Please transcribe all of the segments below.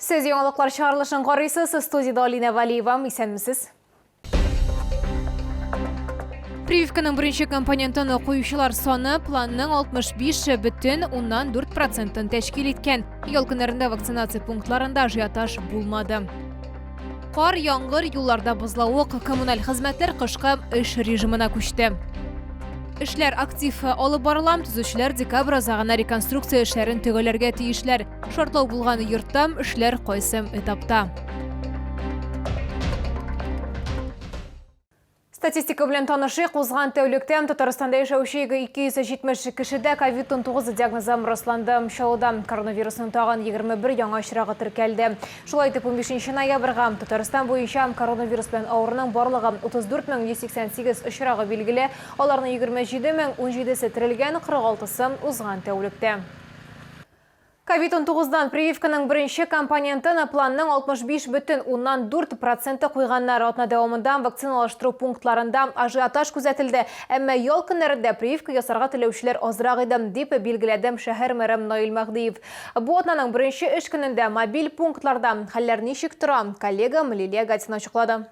Сез яңалыклар чыгарылышын карыйсыз. Студиядә Алинә Валиева. Исәнмесез. Прививканың беренче компонентын куючылар саны планның 65,4 процентын тәшкил иткән. Ял көннәрендә вакцинация пунктларында ажиотаж булмады. Кар, яңгыр, юлларда бозлавык, коммуналь хезмәтләр кышкы эш режимына күчте. Эшләр актив алып барыла, төзүчеләр декабрь азагына реконструкция эшләрен төгәлләргә тиешләр. Шартлау булган йортта эшләр кайсы этапта? Статистика белән танышыйк. Узган тәүлектә Татарстанда яшәүче 270 кешедә COVID-19 диагнозы расланды. Чаллыда коронавирусның тагын 21 яңа очрагы теркәлде. Шулай итеп, 15 ноябрьгә Татарстан буенча коронавирус белән авыруның барлыгы 34 188 очрагы билгеле. Аларның 27 017-се терелгән, 46-сы узган тәүлектә. Ковид-19-дан прививканың беренче компонентын планның 65,4 проценты куйганнар. Атна дәвамында вакциналаштыру пунктларында ажиотаж күзәтелде. Әмма ял көннәрендә прививка ясарга теләүчеләр азрак иде, дип билгеләде шәһәр мэры Наил Мәһдиев. Бу атнаның беренче эш көнендә мобиль пунктларда хәлләр ничек тора, коллегам Лилия Гатина ачыклады.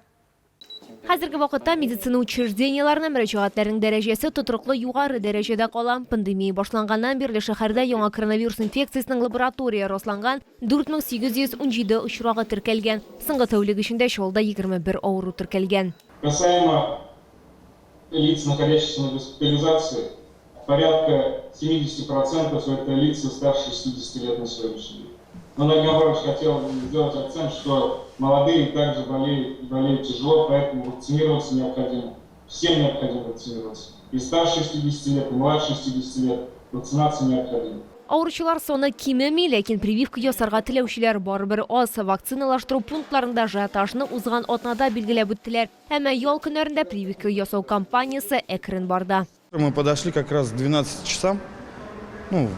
Хәзерге вакытта медицина учреждениеләренә мөрәҗәгатьләрнең дәрәҗәсе тотрыклы югары дәрәҗәдә кала. Пандемия башланганнан бирле шәһәрдә яңа коронавирус инфекциясенең лаборатория расланган 4817 очрагы теркәлгән. Соңгы тәүлек эчендә Чаллыда 21 авыру теркәлгән. Касаемо лиц, находящихся на госпитализации, порядка 70 процентов это лица старше 60 лет на сегодняшний день. Но Наиль Гафарович хотел сделать акцент, что молодые также болеют, и болеют тяжело, поэтому вакцинироваться необходимо. Всем необходимо вакцинироваться. И старше 60 лет, и младше 60 лет вакцинация необходима. Авыручылар саны кимеми, ләкин прививка ясарга теләүчеләр барыбер аз. Вакциналаштыру пунктларында ажиотажны узган атнада билгеләп үттеләр. Әмма ял көннәрендә прививка ясау кампаниясе әкрен барды. Мы подошли как раз к 12 часам, ну,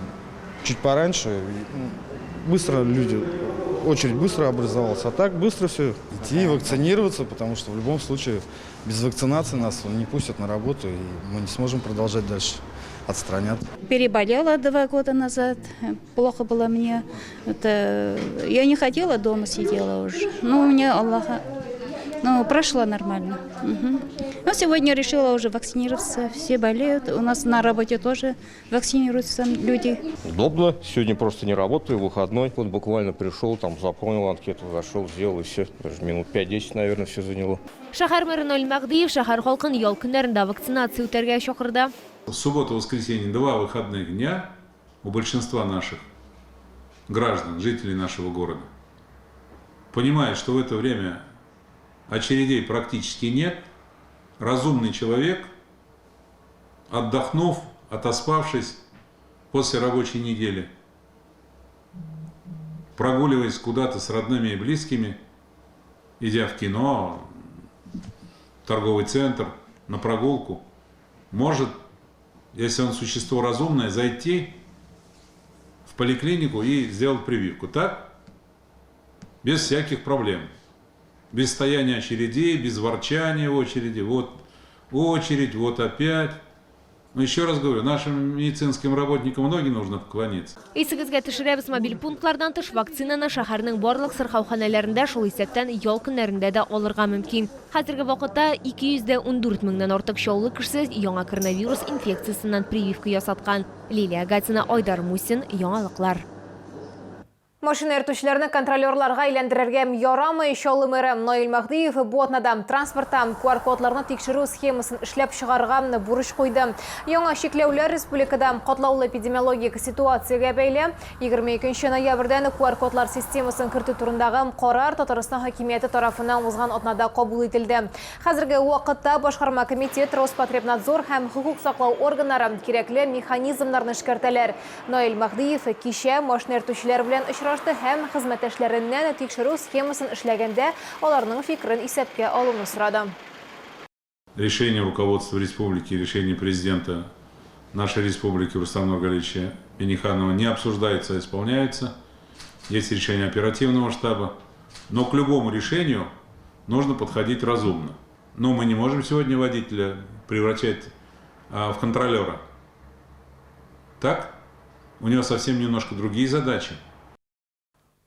чуть пораньше. Быстро люди, очередь быстро образовалась. А так быстро все, идти вакцинироваться, потому что в любом случае без вакцинации нас не пустят на работу, и мы не сможем продолжать дальше. Отстранят. Переболела 2 года назад, плохо было мне. Это, я не хотела, дома сидела уже. Но у меня Аллаха, ну, прошло нормально. Мгм. Но сегодня решила уже вакцинироваться. Все болеют. У нас на работе тоже вакцинируются люди. Удобно. Сегодня просто не работаю, выходной. Вот буквально пришел, там заполнил анкету, зашел, сделал и все. Даже минут 5-10, наверное, все заняло. Шәһәр мэры Наил Мәһдиев шәһәр халкын ял көннәрендә вакцинация үтәргә чакырды. Суббота, воскресенье, два выходных дня у большинства наших граждан, жителей нашего города. Понимая, что в это время очередей практически нет, разумный человек, отдохнув, отоспавшись после рабочей недели, прогуливаясь куда-то с родными и близкими, идя в кино, в торговый центр, на прогулку, может, если он существо разумное, зайти в поликлинику и сделать прививку. Так? Без всяких проблем. Без стояния очередей, без ворчания в очереди. Вот очередь, вот опять. Но еще раз говорю, нашим медицинским работникам ноги нужно поклониться. Исегезгә төшерәбез, мобиль пунктлардан тыш вакцинаны шәһәрнең барлык сырхауханәләрендә, шул исәптән ял көннәрендә дә алырга мөмкин. Хәзерге вакытта 214 меңнән артык Чаллы кешесе яңа коронавирус инфекциясеннән прививка ясаткан. Лилия Гатина, Айдар Мусин, яңалыклар. Машина йөртүчеләрне контролерларга әйләндерергә ярамый. Чаллы мэры Наил Мәһдиев бу атнада транспортта QR-кодларны тикшерү схемасын эшләп чыгарырга бурыч куйды. Яңа чикләүләр республикада катлаулы эпидемиологик ситуациягә бәйле. 22 ноябрьдән QR-кодлар системасын кертү турындагы карар Татарстан хакимияте тарафыннан узган атнада кабул ителде. Хәзерге вакытта башкарма комитет, Роспотребнадзор һәм хокук саклау органнары кирәкле механизмнарны эшкәртәләр. Наил Мәһдиев кичә машина йөртүчеләр белән очрашты һәм хезмәттәшләреннән тикшерү схемасын эшләгәндә аларның фикерен исәпкә алуны сорады. Решение руководства республики, решение президента нашей республики Рустама Нургалиевича Минниханова не обсуждается, а исполняется. Есть решение оперативного штаба. Но к любому решению нужно подходить разумно. Но мы не можем сегодня водителя превращать в контролера. Так? У него совсем немножко другие задачи.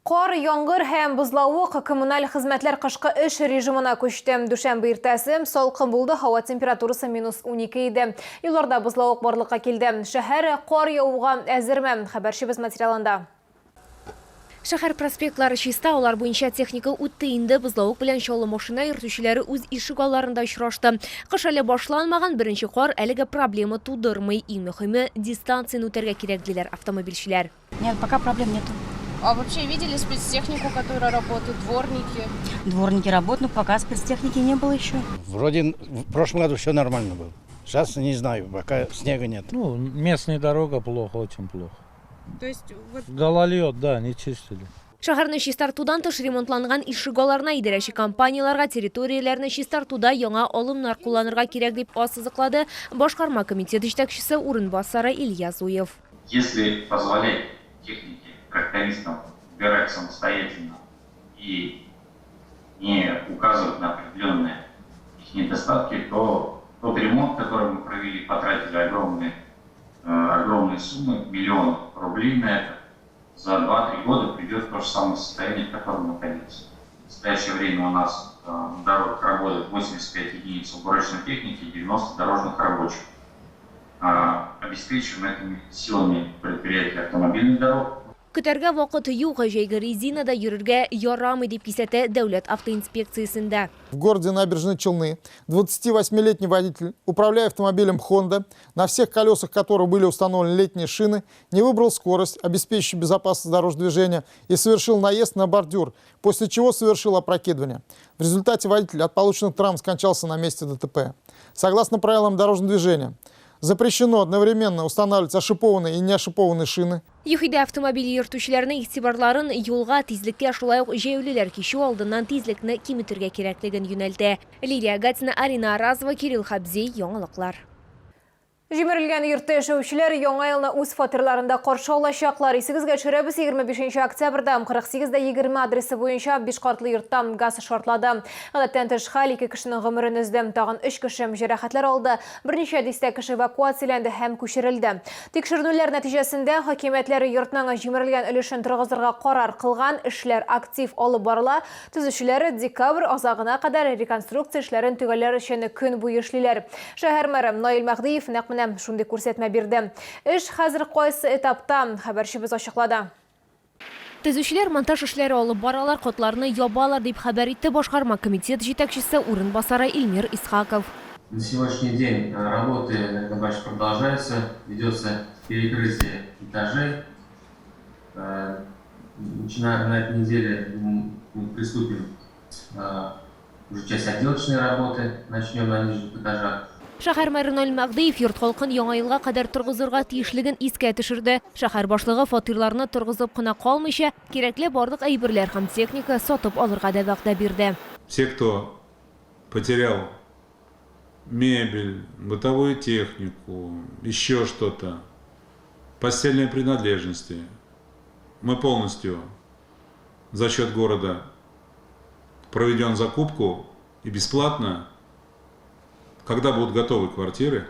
Кар, яңгыр һәм бозлавык, коммуналь хезмәтләр кышкы эш режимына күчте. Дүшәмбе иртәсе салкын булды, һава температурасы минус 12 иде. Юлларда бозлавык барлыкка килде. Шәһәр кар явуга әзерме? Хәбәрчебез материалында. Шәһәр проспектлары чиста, алар буенча техника үтте инде. Бозлавык белән Чаллы машина йөртүчеләре үз ишек алларында очрашты. Кыш әле башланмаган, беренче кар әлегә проблема тудырмый. Иң мөхиме, дистанцияне үтәргә кирәк, диләр автомобильчеләр. Нет, пока проблем нету. А вообще видели спецтехнику, которая работает, дворники? Дворники работают, но пока спецтехники не было еще. Вроде в прошлом году все нормально было. Сейчас не знаю, пока снега нет. Ну, местная дорога плохо, очень плохо. То есть вот... Гололед, да, не чистили. Шәһәрне чистартудан тыш ремонтланган ишегалларына идарәче компанияләргә территорияләрне чистартуда яңа алымнар кулланырга кирәк, дип ассызыклады башкарма комитет җитәкчесе урынбасары Илья Зуев. Если позволять технике, трактористам убирать самостоятельно и не указывать на определенные их недостатки, то тот ремонт, который мы провели, потратили огромные суммы, миллион рублей на это, за 2-3 года придет в то же самое состояние, в котором находился. В настоящее время у нас на дорогах работает 85 единиц уборочной техники и 90 дорожных рабочих. Обеспечиваем этими силами предприятия автомобильных дорог. Көтәргә вакыт юк, җәйге резинада йөрергә ярамый, дип кисәтә дәүләт автоинспекциясендә. В городе Набережные Челны 28-летний водитель, управляя автомобилем Honda, на всех колесах которого были установлены летние шины, не выбрал скорость, обеспечивающую безопасность дорожного движения, и совершил наезд на бордюр, после чего совершил опрокидывание. В результате водитель от полученных травм скончался на месте ДТП. Согласно правилам дорожного движения, запрещено одновременно устанавливать ошипованные и неошипованные шины. ЮХИДИ автомобиль йөртүчеләрнең игътибарларын юлга, тизлеккә, шулай ук җәяүлеләр кичү алдыннан тизлекне киметергә кирәклеген юнәлтә. Лилия Гатина, Арина Аразова, Кирилл Хабзей, Яңалыклар. Җимерелгән йортта яшәүчеләр яңа елны үз фатирларында каршы алачаклар. Исегезгә төшерәбез, 25 октябрьдә 48-20 адресы буенча 5 катлы йортта газ шартлады. Гадәттән тыш хәл 2 кешенең гомерен өзде, тагын 3 кеше җәрәхәтләр алды. Берничә дистә кеше эвакуацияләнде һәм күчерелде. Тикшеренүләр нәтиҗәсендә хакимиятләр йортның җимерелгән өлешен торгызырга карар кылган, эшләр актив алып барыла. Төзүчеләр декабрь азагына кадәр реконструкция эшләрен төгәлләр өчен көн буе эшлиләр. Шәһәр мэры Наил Мәһдиев нәкъ менә шундый күрсәтмә бирде. Эш хәзер кайсы этапта, хәбәрчебез ачыклады. Төзүчеләр монтаж эшләре алып баралар, котларны ябалар, дип хәбәр итте башкарма комитет җитәкчесе урынбасары Илмир Исхаков. На сегодняшний день работы продолжаются, ведется перекрытие этажей. Начиная на этой неделе мы приступим уже часть отделочной работы, начнем на нижних этажах. Шәһәр мэры Наил Мәһдиев йорт халкын яңа елга кадәр торгызырга тиешлеген искә төшерде. Шәһәр башлыгы фатирларны торгызып кына калмыйча, кирәкле барлык әйберләр һәм техника сатып алырга да вәгъдә бирде. Все, кто потерял мебель, бытовую технику, еще что-то, постельные принадлежности, мы полностью за счет города проведем закупку и бесплатно. Когда будут готовы квартиры,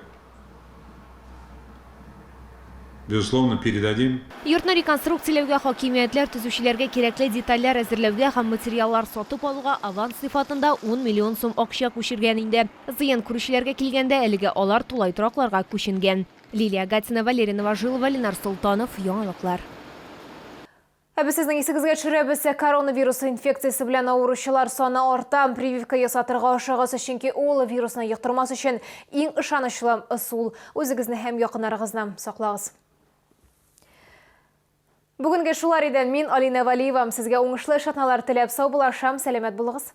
безусловно, передадим. Йортны реконструкцияләүгә хакимиятләр төзүчеләргә кирәкле детальләр әзерләүгә һәм материаллар сатып алуга аванс сыйфатында 10 миллион сум акча күчергән инде. Зыян күрүчеләргә килгәндә, әлегә алар тулай торакларга күченгән. Лилия Гатина, Валерий Новожилова, Ленар Солтанов, Яңалыклар. Ә без сезнең исегезгә төшерәбез, коронавирус инфекциясе белән авыручылар саны арта. Прививка ясатырга ашыгыз, чөнки ул вирусны йоктырмас өчен иң ышанычлы ысул. Үзегезне һәм якыннарыгызны саклагыз. Бүгенге шулар иде. Мин Алина Валиева. Сезгә уңышлы эш атналар теләп саубуллашам. Сәламәт булыгыз.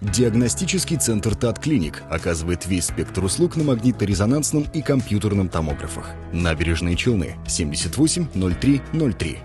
Диагностический центр ТАТ-Клиник оказывает весь спектр услуг на магнитно-резонансном и компьютерном томографах. Набережные Челны, 78 03 03.